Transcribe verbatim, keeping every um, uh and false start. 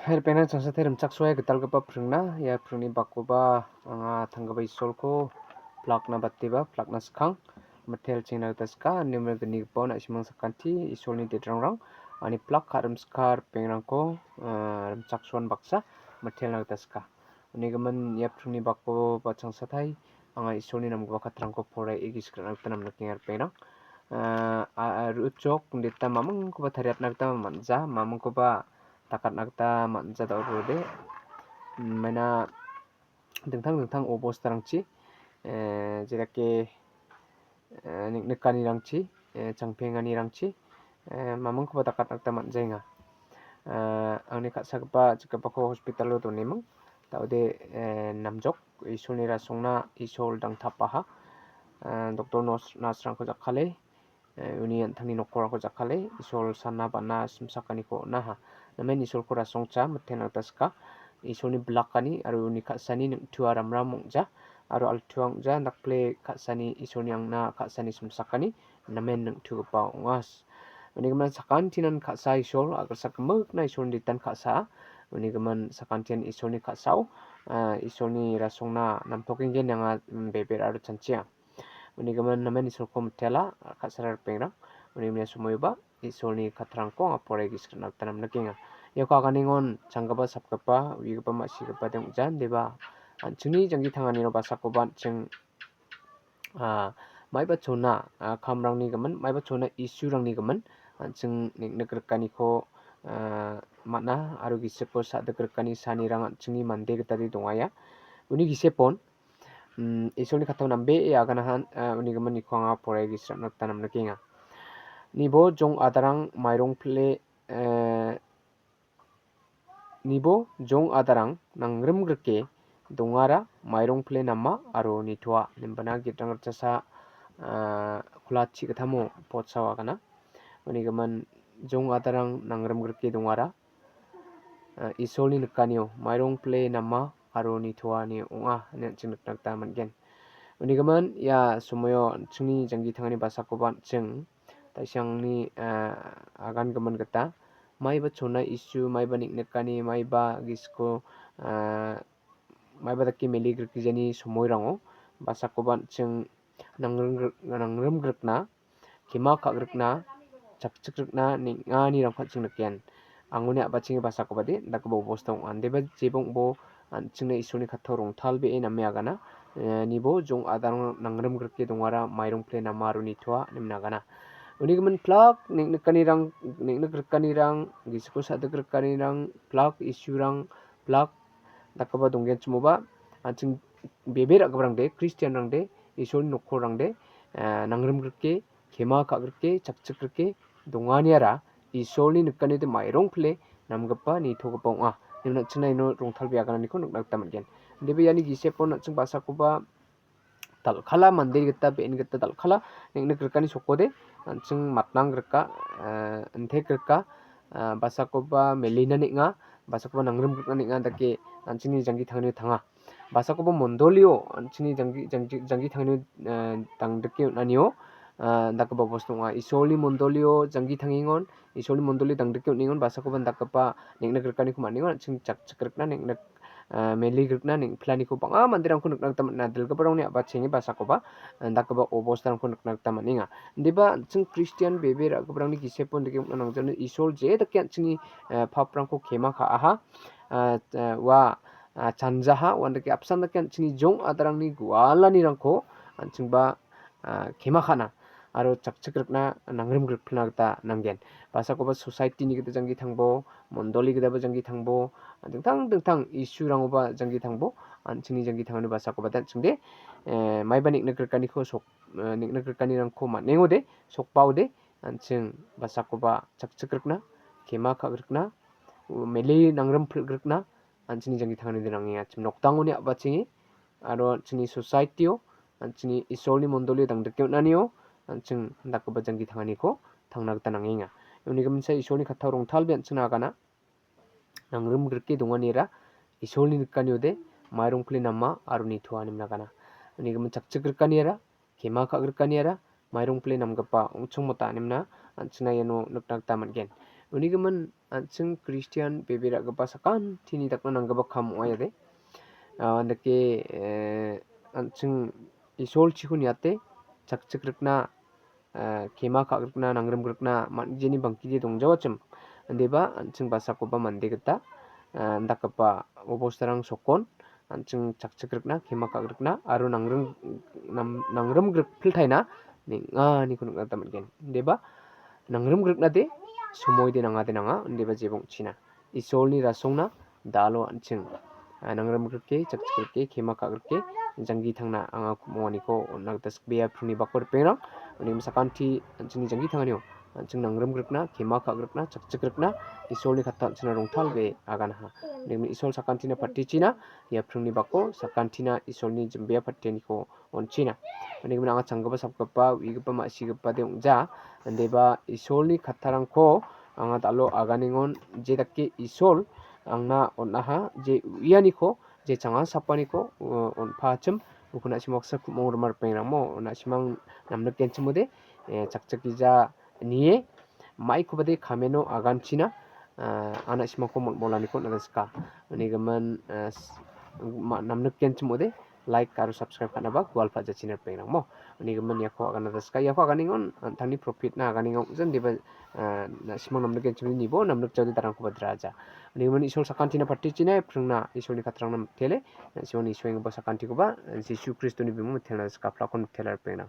Herpena changsa terim chaksoe gitalgipa pringna, ia pringni bakoba anga tanggipa Isolko plakna bateba, plakna skang, mitelchina gita ska, nimel gnigipao na·simang sakanti Isolni dedrangrang, ani plak ka·rimska ripengrangko, eh, rimchaksoan baksa mitelna gita ska. Unigimin ia pringni bakoba changsatai anga Isolni namgipa katrangko poraie gisik ra·na gita namnikenga ripengrang. Eh, a-, a-, ru·chok indita mamingkoba tariatna gita man·ja, mamingkoba dakatna gita man·ja da·ode. Mm, maina dingtang dingtang obostarangchi, eh, jedake, eh, niknikanirangchi, eh, changpenganirangchi, eh, mamingkoba dakatna gita man·jaenga. Eh, angni ka·sagipa jikgipako hospitalo doneming. Da·ode, eh, namjok Isolni rasongna Isol dangtapaha. Eh, doktor nos-, nas-rangko jakkale, eh, uni an·tangni nokkorako jakkale, Isol sana bana simsakaniko on·aha. Namen Isolko rasongcha mitenna gita sika. Isolni bilakani aro uni ka·sani ning·tua ramram ong·ja, aro altua ong·ja, dakple ka·sani Isolni angna ka·sani simsakani namen ning·tugipa ong·a. Unigimin sakantinan ka·sa Isol, a·gilsak gimikna Isolni ditan ka·sa. Unigimin sakantian Isolni ka·sao, ah, Isolni rasongna namtokenggen anga, mm, beber aro chanchia. Unigimin namen Isolko mitela, ka·sara ripengrang. Uni mia somoiba Isolni katrangko anga poraie gisik ra·na gita namnikenga. Iako aganengon changgipa, sapgipa, uigipa, ma·sigipa de ong·ja, indiba an·chingni janggi tanganiro basakoba an·ching, ah, maiba chona, ah, kamrangni gimin, maiba chona issue-rangni gimin, an·ching ning·nikrikaniko, ah, man·a aro gisiko sa·dikrikani sanirang an·chingni mande gitade dongaia. Uni gisepon, mm, Isolni kattao nambee aganahan, ah, uni gimin niko anga poraie gisik ra·na gita namnikenga. Nibo jong adarang mairong pile, eh, nibo jong adarang nangrimgrike dongara mairong pile nama aro nitoa, inbana gitrang ritchasa, ah, kolachi gittamo potsao agana. Uni gimin jong adarang nangrimgrike dongara, ah, Isolni nikanio mairong pile nama aro nitoani ong·a ine an·ching nikna gita man·gen. Unigimin ia somoio an·chingni janggi tangani basakoba an·ching taisiangni, ah, agangimin gita maiba chona issue, maiba ning·nikani, maiba gisiko, ah, maiba dake mele grikgijani somoirango basakoba an·ching nangrim-, nangrimgrikna, kema ka·grikna, chakchikrikna ning·anirangko an·ching niken. Angoni a·bachengi basakobade dakgipa obosta ong·a. Andeba jeba ong·bo an·chingna Isolni kattao rongtalbee name agana. Eh, nibo jong adarang nangrimgrike dongara mairong pile nama aro nitoa ine agana. Uni gimin plak ning·nikanirang, ning·nikrikanirang, gisiko sa·dikrikanirang, plak issue-rang, plak dakgipa donggenchimoba, an·ching bebe ra·giparangde, Kristianrangde, Isolni nokkorangde, eh, nangrimgrike, kema ka·grike, chakchikrike donganiara Isolni nikanide mairong pile namgipa nitogipa ong·a. Ian an·chingna ino rongtalbee agananiko nikna gita man·gen. Indiba iani gisepon an·ching basakoba dal·kala mande gita, be·en gita dal·kala ning·nikrikani sokode an·ching matnang grika, eh, intek grika, eh, basakoba melina neng·a, basakoba nangrimgrikna neng·a dake an·chingni janggi tangani tanga. Basakoba mondolio an·chingni janggi, janggi, janggi tangani, eh, dangdike on·anio, eh, dakgipa bosta ong·a. Isolni mondolio janggi tangengon, Isolni mondoli dangdike on·engon, basakoba dakgipa ning·nikrikaniko man·engon, an·ching chakchikrikna ning·nik-, ah, meligrikna neng·pilaniko bang·a manderangko nikna gita man·a. Dilgiparangni a·bachenge basakoba, ah, dakgipa obostarangko nikna gita man·enga. Indiba an·ching Kristian bebe ra·giparangni gisepo indake ong·na nangjano Isol je dake an·chingni, eh, paprangko kema ka·aha, ah, ah, ua, ah, chanjaha, uandake apsan dake an·chingni jong adarangni gualanirangko an·chingba ah, kema ka·na aro chakchikrikna, nangrimgrikpilna gita nanggen. Basakoba society-ni gita janggi tangbo, mondoli gitaba janggi tangbo, dingtang dingtang issue-rangoba janggi tangbo, an·chingni janggi tangani basakoba an·chingde, eh, maiba ning·nikrikaniko sok-, eh, ning·nikrikanirangko man·engode, sokbaode, an·ching basakoba chakchikrikna, kema ka·grikna, u-, mele nangrimpilgrikna, an·chingni janggi tangani de nangenga. Chim noktangoni a·bachenge, aro an·chingni society-o, an·chingni Isolni mondolio dangdike on·anio, an·ching dakgipa janggi tanganiko tangna gita nangenga. Uni giminsa Isolni kattao rongtalbe an·chingna agana. Nangrimgrike donganiara Isolni nikaniode mairong pile nama aro nitoa ine agana. Uni gimin chakchikrikaniara, kema ka·grikaniara, mairong pile namgipa ong·chongmota ine an·chingna iano nikna gita man·gen. Unigimin an·ching Kristian bebe ra·gipa sakantini dakna nanggipa kam ong·a iade. Ah, andake, eh, an·ching Isolchiko niate chakchik rikna, eh, kema ka·grikna, nangrim grikna man·, jeni bangkide dongjawachim. Indeba an·ching basakoba mande gita, eh, indakgipa obostarang sokon, an·ching chakchik rikna, kema ka·grikna aro nangrim, nam-, nangrim grikpiltaina neng·aniko nikna gita man·gen. Indeba nangrim griknade somoide nangade nanga, indeba jeba ong·china. Isolni rasongna da·alo an·ching, ah, nangrim grike, chakchik grike, kema ka·grike, janggi tangna anga ku·monganiko on·na gita sikbea pringni bako ripengrang. Uni sakanti an·chingni janggi tanganio an·ching nangrim grikna, kema ka·grikna, chakchik grikna, Isolni katta an·chingna rongtalbee aganaha. Uni Isol sakantina patichina, ia pringni bako sakantina Isolni jimbea patianiko on·china. Uni gimin anga changgipa, sapgipa, u·igipa, ma·sigipade ong·ja. Indeba Isolni kattarangko anga da·alo aganengon, je dake Isol angna on·aha, je u·ianiko, je changa sapaniko, uh, on·pachim, ukuna·simang baksa ku·mong rima ripengrangmo, na·simang namnikgenchimode, eh, chakchakgija nie, maikobade kameno aganchina, ah, ana·simangko mol-, molaniko on·na gita sika. Uni gimin, ah, s-, ma-, namnikgenchimode like aro subscribe ka·naba gualpa jachina ripengrangmo. Uni gimin iako agana gita sika. Iako aganengon an·tangni profit-na aganengon ong·jan deba, ah, na·simang namnikgenchimode nibo namnikjaode darangkoba draja. Uni gimin Isol sakantina patichina pringna Isolni kattarangna mitele, na·simangni Isolenggipa sakantikoba, Jisu Kristoni bimung mitelna gita sika, plakon mitela ripengrang.